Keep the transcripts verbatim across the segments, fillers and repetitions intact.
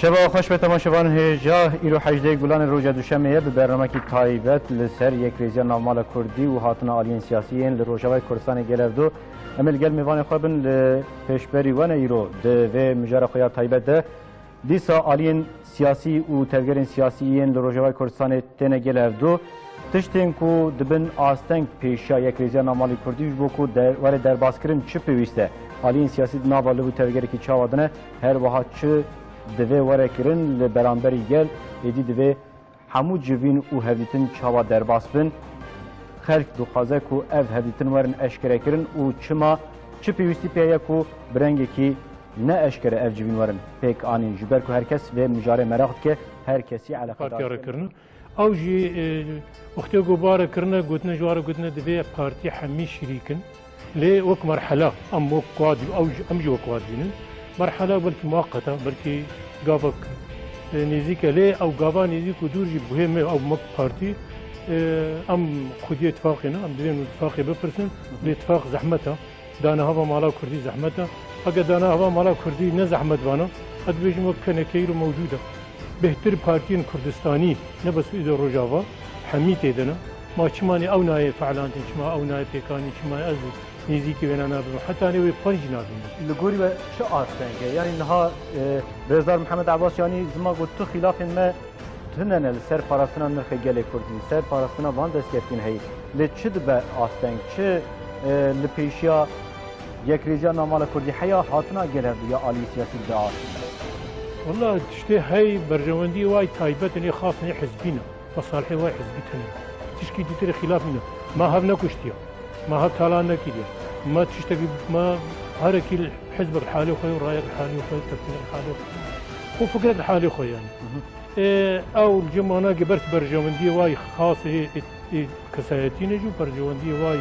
Şeva xweş be temaşevanên hêja. Îro hejdeh Gulanê roja Duşemê ye. Bi bernamekî taybet li ser yekrêziya navmala Kurdî û hatina aliyên siyasî yên li Rojavayê Kurdistanê gel ev du. Em ê li gel mêvanê xwe bin li pêşberî we ne îro di vê mijara xwe ya taybet de. Dîsa aliyên siyasî û tevgerên siyasî yên li Rojavayê Kurdistanê têne gel ev du. Tiştên ku dibin asteng pêşiya yekrêziya navmalî Kurdî ji bo ku der, were derbaskirin çi pêwîst e? Aliyên siyasî di nava liv û tevgerekî çawa din e? Her wiha çi divê were kirin li beramberî gel? Êdî divê hemû civîn û hevdîtin çawa derbas bin? Xelk dixwaze ku ev hevdîtin werin eşkerekirin û çima, çi pêwîstî pê ye ku bi rengekî ne eşkere ev civîn werin pêk anîn? Ji ber ku her kes vê mijarê meraq dike, her kesî eleqedar Partiya dike. Rêkirine. Ew jî, e, wextê ku bare kirine, gotine, ji ware gotine, divê partî hemî şirîk in. Lê wek merhela, em wek ku wa dî-, ew jî, em jî wek wa dibînin. Merhela belkî muweqet e, belkî gavek, e, nêzîk e. Lê ew gava nêzîk û dûr jî buhê me, ew wek partî, e, em xwediyê tifaqê ne, em divên tifaqê bipirsin. Lê tifaq zehmet e. Danehava mala Kurdî zehmet e. Ege danehava mala Kurdî ne zehmet vana, ez dibêjim wek P N K îro mewcûd e. Bêhtir partiyên Kurdistanî, ne bes îde Rojava, hemî tê de ne. Ma çima nê ew nayê feelantin, çima ew nayê pêkanîn, çima ez nêzîkî wêna nabim, heta nê wê xwe jî nabînim. Li gorî we çi asteng e? Yanî niha, e, Rêzdar Mihemed Ebas yanî zima got tu xîlafên me tune ne li ser parastina nirxê gelê Kurdî, li ser parastina van destkeftîn heyî. Lê çi dibe asteng? Çi, e, li pêşiya yekrêziya navmala Kurdî heya hatina gel ev du ya alî siyasî dibe asteng? Wela tiştê hey berjewendiyê way taybet in, ê xas in, ê hizbî ne. Mesalihê way hizbî tune. Tişkî dîtirê xîlaf nîne. Ma hev nekuştiye. Ma hev talan nekiriye. Ma tiştekî, ma herekî hizbek li halê xwe, rayek li halê xwe, tepkînek li halê xwe. Xwe fikrek li halê xwe yani. Ê, ew li cem anakê bers berjewendiyê way xas ê, ê, ê kesayetî ne jî û berjewendiyê way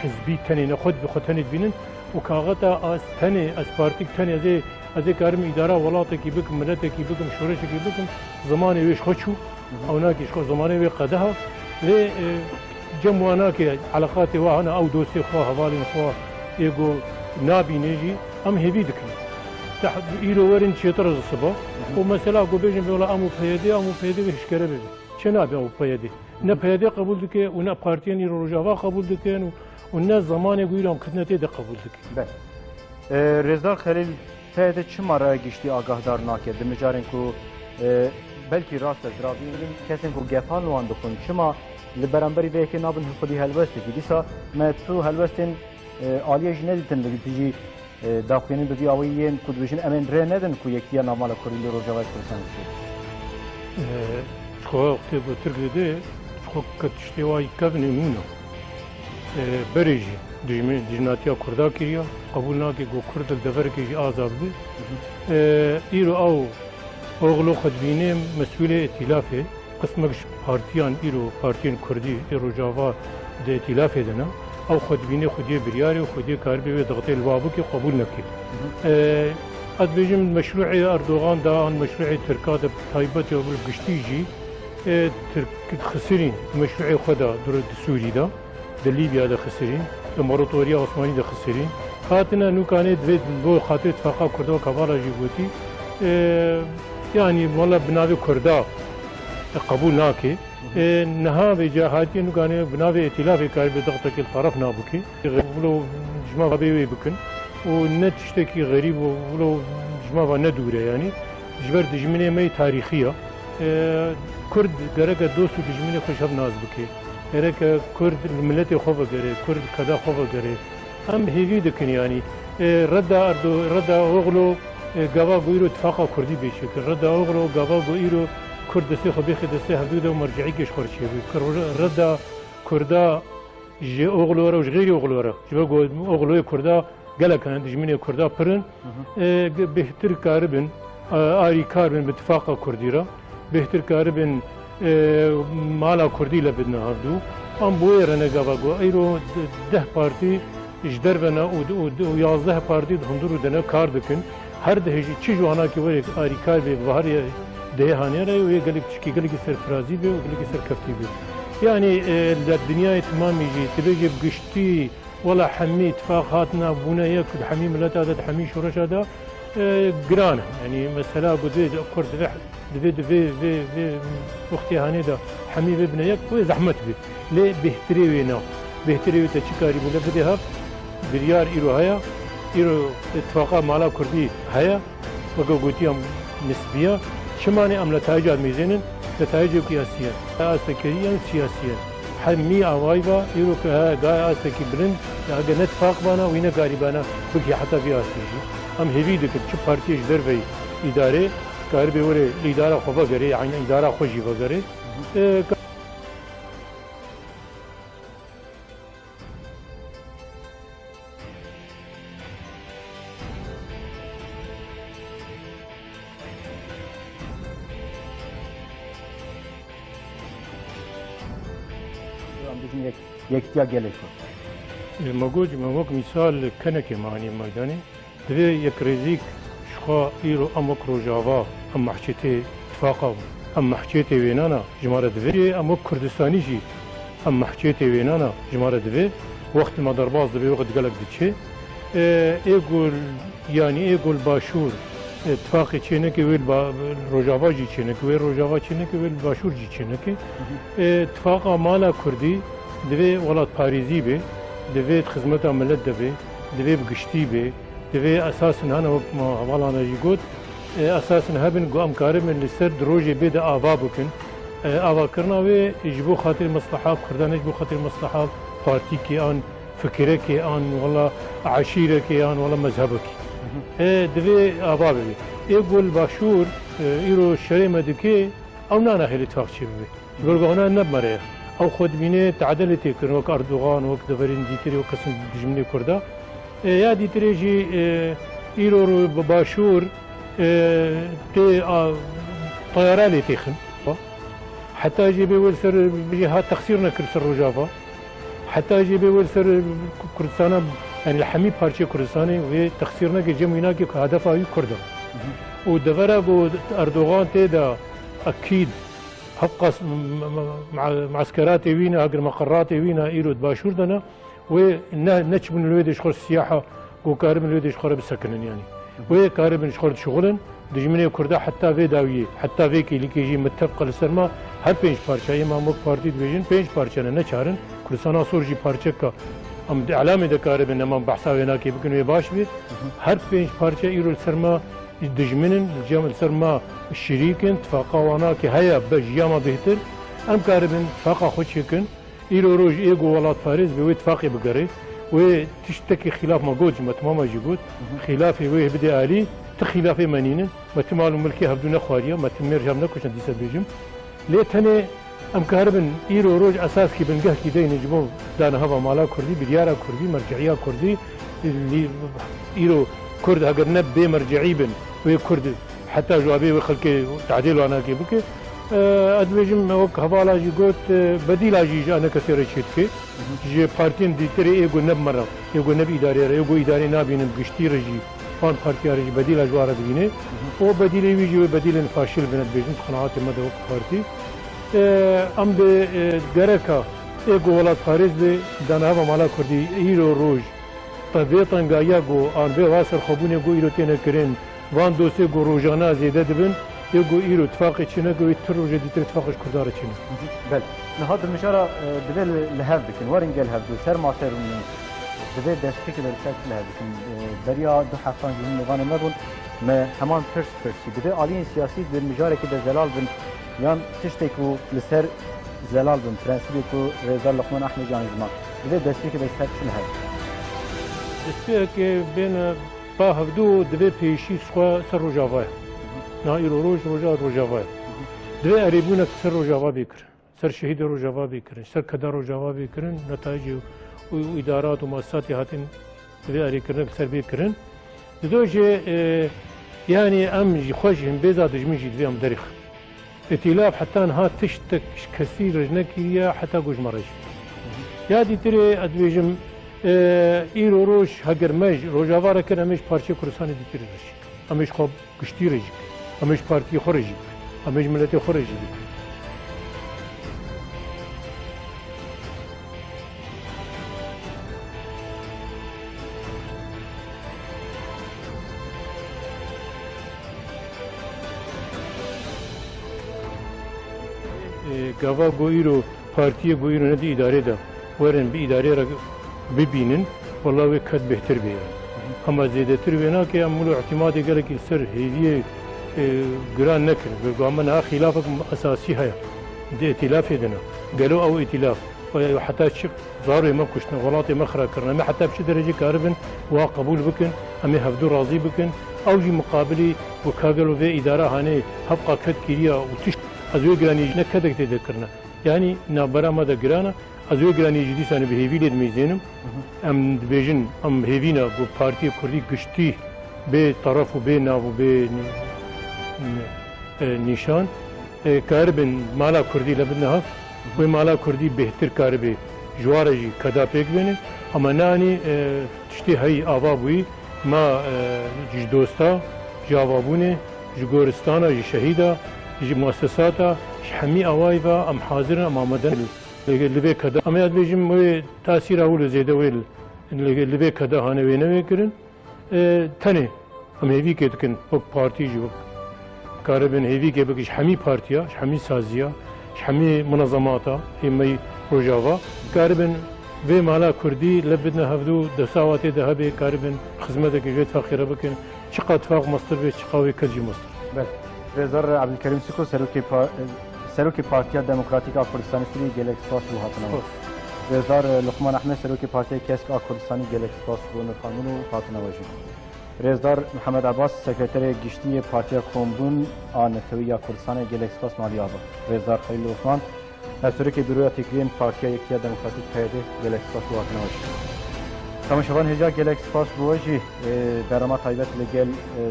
hizbî tenê ne xwe, xwe tenê dibînin û kaxeta ez tenê, ez partîk tenê, ez ê, ez ê karim îdara welatekî bikim, miletekî bikim, şoreşekî bikim, zimanê wê ji xwe çû, ew nakê ji xwe zimanê wê qedeha. Lê, e, cem wan nake, eleqatê wa hene, ew dostê xwe, hevalên xwe ê ku nabînê jî, em hêvî dikin. Teh-, îro werin çêtir ez siba. Û mesela ku bêjin, wela em û P Y D, em û P Y D wê hişkere bibe. Çi nabe ew P Y D? Ne P Y D qebûl dike û ne partiyên îro Rojava qebûl dikin û, û ne zemanê ku îro em ketine tê de qebûl dikin. Be. E, Rêzdar Xelîl, P Y D çima raya giştî agahdar nake? Di mijarên ku, e, belkî rast e, ziravîn din, kesên ku gepan li wan dixwin, çima li beramberî vê yekê nabin xwedî helwestekî? Dîsa me tu helwestên, e, aliyê jî nedîtin li dijî, e, daxuyanî bi vî awayî yên ku dibêjin em ên rê nedin ku yekîtiya navmala Kurdî li Rojavayê Kurdistanê bişî. E, ji xwe wextê ku Tirk dide, ji xwe ke tiştê wa yî kevnê nûne. E, berê jî dijmin-, dijminatiya Kurda kiriya, qebûl nake ku Kurd li deverekê jî azad be. E, îro ew Oxlo xwe dibîne mesûlê îtîlafê, qismek ji partiyan îro partiyên Kurdî ê Rojava di îtîlafê de ne. Ew xwe dibîne xwediyê biryarê û xwediyê karibe wê dixitê li wa bike, qebûl neke. E, ez dibêjim meşrûê Erdogan da an meşrûê Tirka de taybet ya bi giştî jî, e, Tirk xisirîn meşrûê xwe de dure di Sûrî de, di Lîbya de xisirîn, di împaratoriya Osmanî de xisirîn. Hatine nûkanê divê bo xatirê tifaqa Kurda weka vala jî gotî, e, yanî wela bi navê Kurda, e, qebûl nake. E, niha vê ca hatiye nûkanê bi navê îtîlafê karîbe dixtekê li taraf nabûkê. Wilo ji me ve bê wê bikin û ne tiştekî xerîb û wilo ji me ve ne dûr e yanî. Ji ber dijminê me yê tarîxî ya. E, Kurd gereke dost û dijminê xwe ji hev nas bike. Gereke Kurd li miletê xwe vegere, Kurd li keda xwe vegere. Em hêvî dikin yanî. E, reda Erdo-, reda Oxlo, e, gava ku îro tifaqa Kurdî bê çêkir. Reda Oxlo gava ku îro Kurd destê xwe bêxê destê hevdû de û merceîkê ji xwe re çêbû. Kir reda Kurda ji Oxlo re û ji xêrî Oxlo re. Ji ber ku Oxloyê Kurda gelek hene, dijminê Kurda pir in. E, ge-, bêhtir karibin, e, arîkar bin bi tifaqa Kurdî re. Bêhtir karibin, e, mala Kurdî le bidine hevdû. Em bi wê re ne gava ku îro de-, deh partî ji derve ne û, û, û yazdeh partî di hundir û de ne kar dikin. Her dehê jî çi ji wana ki were arîkar bê, bi baharê dehê hanê re wê gelek tişkî gelekî serfirazî bê û gelekî serkeftî bê. Yanî, e, li dinyayê timamî jî dibêje bi giştî, wela hemî tifaq hatina bûne yek di hemî mileta de, di hemî şoreşa de, E, giran e. Yanî mesela ku divê Kurd divê, divê, divê vê, vê wextê hanê de hemî vê bine yek, wê zehmet bê. Lê bêhtirê wê na. Bêhtirê wê te çi karî bû lê bidê hev. Biryar îro heye. Îro îtifaqa mala Kurdî heye. Weke gotiyam nisbiya. Çima ne em netayîca dimîzênin? Netayîcê siyasî ye. Astekerî yan siyasî ye. Hemî awayî va, îro ke he, gaye astekî bilind, ya ege ne tifaq bana, wî nekarî bana, bikî heta vî astê jî. Em hêvî dikin, çi partiyê ji derveyî îdarê, karibê were li îdara xwe vegerê, yanî îdara xwe jî vegerê. E, ka- Em bijîn yek, yekîtiya gelê Kurd. Ê, me got, me wek mîsal kenekê me anî meydanê. Divê yekrêzîk ji xwe îro em wek Rojava, em mehçetê tifaqa bû. Em mehçetê wênana ji me re divê. Em wek Kurdistanî jî em mehçetê wênana ji me re divê. Wext li me derbas dibe, wext gelek diçe. E, ê ku, yanî ê ku li Başûr, e, tifaqê çêneke wê li ba-, Rojava jî çêneke, wê Rojava çêneke wê li Başûr jî çêneke. E, tifaqa mala Kurdî divê welatparêzî be, divê di xizmeta milet de be, divê bi giştî be, divê esasên hene wek me hevalana jî got, e, esasên hebin ku em karibin li ser di rojê bê de ava bikin. E, avakirina wê ji bo xatirê mesleha Kurdan e, ji bo xatirê mesleha partîkê an fikirekê an wela eşîrekê an wela mezhebekê. E, divê ava bibe. Ê ku li Başûr, e, îro şerê me dike, ew nanaxê li tifaq çêbibe. Li ber ku hona ne bi me re ye. Ew xwe dibîne tedelê tê kirin, wek Erdogan, wek deverên dîtirê, wek kesên dijminê Kurda. E, ya dîtirê jî, e, îro ro bi Başûr, e, tê a, teyara lê têxin. Heta jê bê wê li ser bijê ha texsîr nekir ser Rojava. Heta jê bê wê li ser Kurdistana, yanî li hemî parçeyê Kurdistanê wê texsîr neke, cem wî nake ku hedefa wî Kurd e. Û devera ku Erdogan tê de ekîd hevqas m-, m-, m-, mueskeratê wî ne, agir meqeratê wî ne, îro di Başûr de ne, wê ne, neçibûn li wê dê ji xwe siyaha, ku karibin li wê dê ji xwe re bisekinin yanî. Wê karibin ji xwe re dişixulin, dijminê Kurda heta vê dawiyê, heta vê kêlîkê jî mitefq e li ser me, her pênc parçe, ê me wek partî dibêjin, pênc parçe ne, ne çar in. Kurdistana Sor jî parçek e, em di elamê de karibin, em behsa wê nakê bikin, wê baş bê. Her pênc parçe îro li ser me dijmin in, li cem li ser me şirîk in, tifaqa wana ki heye, be ji ya me bêhtir, em karibin tifaqa xwe çêkin. Îro roj ê ku welatparêz be, wê tifaqê bigere, wê tiştekî xîlaf me got, ji me timama jî got, xîlafê wê bide alî, ti xîlafê me nînin, me ti mal û milkê hevdû nexwariye, me ti mêr ji hev nekuştin, dîse bêjim. Lê tenê em karibin îro roj esas ki bingehkî deynin ji bo daneheva mala Kurdî, biryara Kurdî, merce'iya Kurdî, lî-, îro Kurd heger ne bê merce'î bin, wê Kurd heta ji wabê wê xelkê tadê lanakê bike. E, ez dibêjim, wek hevala jî got, e, bedîla jî ji ene kesê re çê dike. Ji partiyên dîtirê ê ku ne bi me re, ê ku ne bi îdarê re, ê ku îdarê nabînin giştî re jî, van partiya re jî bedîla ji wa re dibîne. O bedîlê wî jî wê bedîlên faşîl bine dibêjin, di qenaatê me de wek partî. E, em bi, e, gereka ê ku welatparêz be, daneheva mala Kurdî îro roj, te vê tengahiya ku an vê wa serxwebûnê ku îro têne kirin, van dostê ku rojana zêde dibin, ê ku îro tifaqê çêneke wê ti rojê dîtirê tifaqê ji Kurdan re çêne. Bel, niha di mijara, e, divê li, li hev bikin, werin gel hevdû, ser masê rûnin, divê destpêkê de li ser li hev bikin. E, beriya du heftan jî hûn mêvanê me bûn, me heman pirs pirsî. Divê aliyên siyasî di mijarekê de zelal bin, yan tiştê ku li ser zelal bin, prensîbê ku Rêzdar Luqman Ehmed Canî ziman. Divê destpêkê de ser çi li hev? Destpêkê bên ba hevdû divê pêşî xwe ser Rojava ye. Na îro roj, roja Rojava ye. Divê erêbûnek ser Rojava bê kirin. Ser şehîdê Rojava bê kirin. Ser keda Rojava bê kirin. Netayicê û, û îdarat û muessisatê hatin divê erêkirinek ser bê kirin. Dido jî, e, yanî em ji xwe jî hin bêza dijmin jî divê em derêxin. Îtîlaf heta niha tiştek ji kesî re ji nekiriye heta ku ji me re jî. Ya dîtirê ez dibêjim, e, îro roj heger me ji Rojava re kin, em ê ji parçeyê Kurdistanê dîtirê re jî. Em ê ji xwe giştî re jî bikin. Em ê ji partiyê xwe re jî bikin. Em ê ji miletê xwe re jî bikin. E, gava ku îro partiyê ku îro ne di îdarê de werin bi îdarê re bibînin, wela wê ked bêhtir bê yani. Hema zêdetir wê nake, em wilo îtimadê gelekî li ser hêviyê, e, giran nekin. Bi gama niha xîlafek esasî heye. Di îtîlafê de ne. Gelo ew îtîlaf, e, heta çi zarê me kuştine, welatê me xira kirine. Em ê heta bi çi derecê karibin wa qebûl bikin, em ê hevdu razî bikin. Ew jî muqabilî ku ka gelo vê îdara hanê hevqa ked kiriya û tişt ez wê giranî ne kedek tê de kirine. Yanî navbera me de giran e. Ez wê giranî jî dîsanê bi hêvî lê dimeyzênim. Em dibêjin, em hêvî ne ku partiyê kurdî giştî bê teref û bê nav û bê n-, n-, e, nîşan, e, karibin mala kurdî le bidine hev. Wê mala kurdî bêhtir karibê ji wa re jî keda pêk bêne. Ama nanî, e, tiştê heyî ava bûyî, ma, e, ji dosta, ji avabûnê, ji goristana, ji şehîda, ji muessesata, ji hemî awayî ve em hazir in, em amade in. Li, li vê keda, em ya dibêjim wê tasîra wilo zêde wê li, li, li vê keda hane wê newê kirin. E, tenê em hêvîkê dikin, wek partî jî wek karibin hêvîkê bikin ji hemî partiya, ji hemî saziya, ji hemî munezemata ê me yî Rojava, karibin vê mala kurdî le bidine hevdû, destawatê de hebe, karibin xizmetekê ji vê tifaqê re bikin, çiqa tifaq mestir be, çiqa wê kes jî mestir. Belê. Rêzdar Ebdulkerîm Siko, serokê pa-, serokê Partiya Demokratîk a Kurdistanê Sûriyê, gelek spas ji bo hatina we. Spas. Rêzdar Luqman Ehmed, serokê Partiya Kesk a Kurdistanê, gelek spas ji bo nirxandin û hatina we jî. Rêzdar Mihemed Ebas, sekreterê giştî yê Partiya Kombûn a Netewî ya Kurdistanê, gelek spas malî ava. Rêzdar Xelîl Osman, hevserokê Buroya Têkiliyên Partiya Yekitiya Demokratîk, P Y D, gelek spas bo hatina we jî. Temaşevan hêja gelek spas bo we jî, e, berama taybet li gel, e,